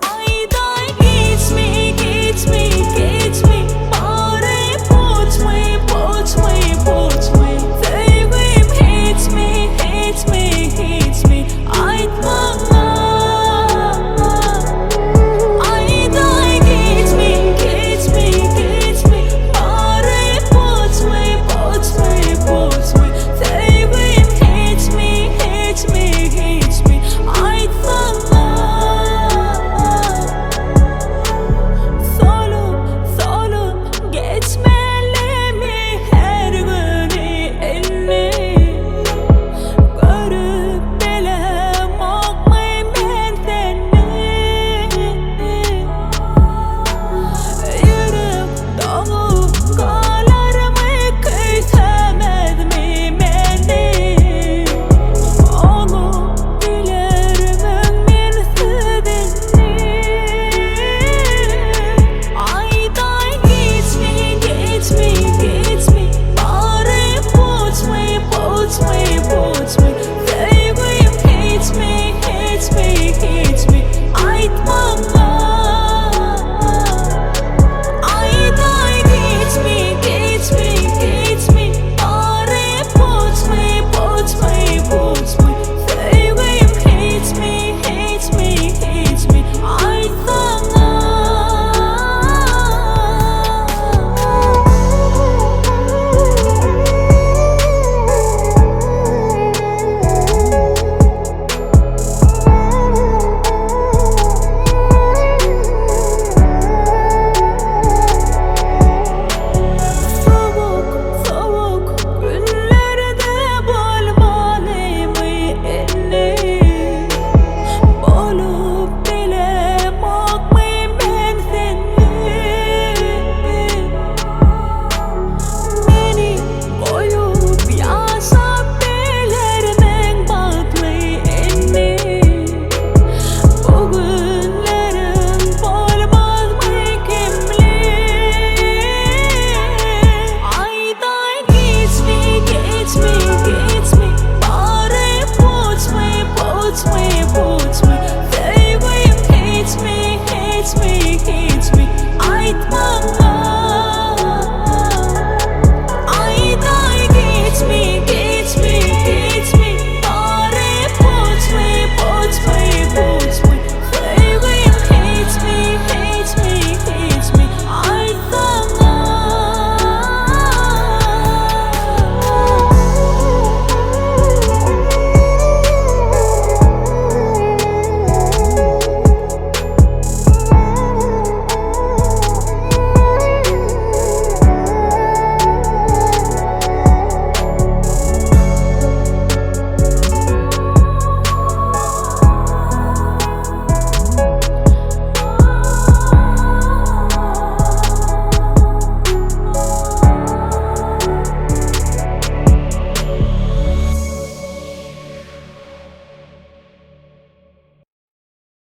Aýdaý giçmi, giçmi, giçmi Bary puçmy, puçmy, puçmy Söýgim hiçmi, hiçmi, hiçmi Aýt maňa Aýdaý giçmi, giçmi, giçmi Bary puçmy, puçmy, puçmy Söýgim hiçmi, hiçmi, hiçmi Aýt maňa Solup, solup geçmelimi her güni indi Görüp bilemokmy men seni Ýürek doňup galarmy küýsemezmi meni Ony bilermiň mensiz indi Aýdaý giçmi, giçmi, giçmi Bary puçmy, puçmy, puçmy Söýgim hiçmi, hiçmi, hiçmi Aýt maňa Aýdaý giçmi, giçmi, giçmi Bary puçmy, puçmy, puçmy Söýgim hiçmi, hiçmi, hiçmi Aýt maňa. Sowuk, sowuk günlerde bolmalymy indi? Bolup bilemokmy men senli? Meni goýup ýaşap bilermiň bagtly indi? Bu günleriň bolmazmy kemli? Aýdaý giçmi, giçmi, giçmi Bary puçmy, puçmy, puçmy.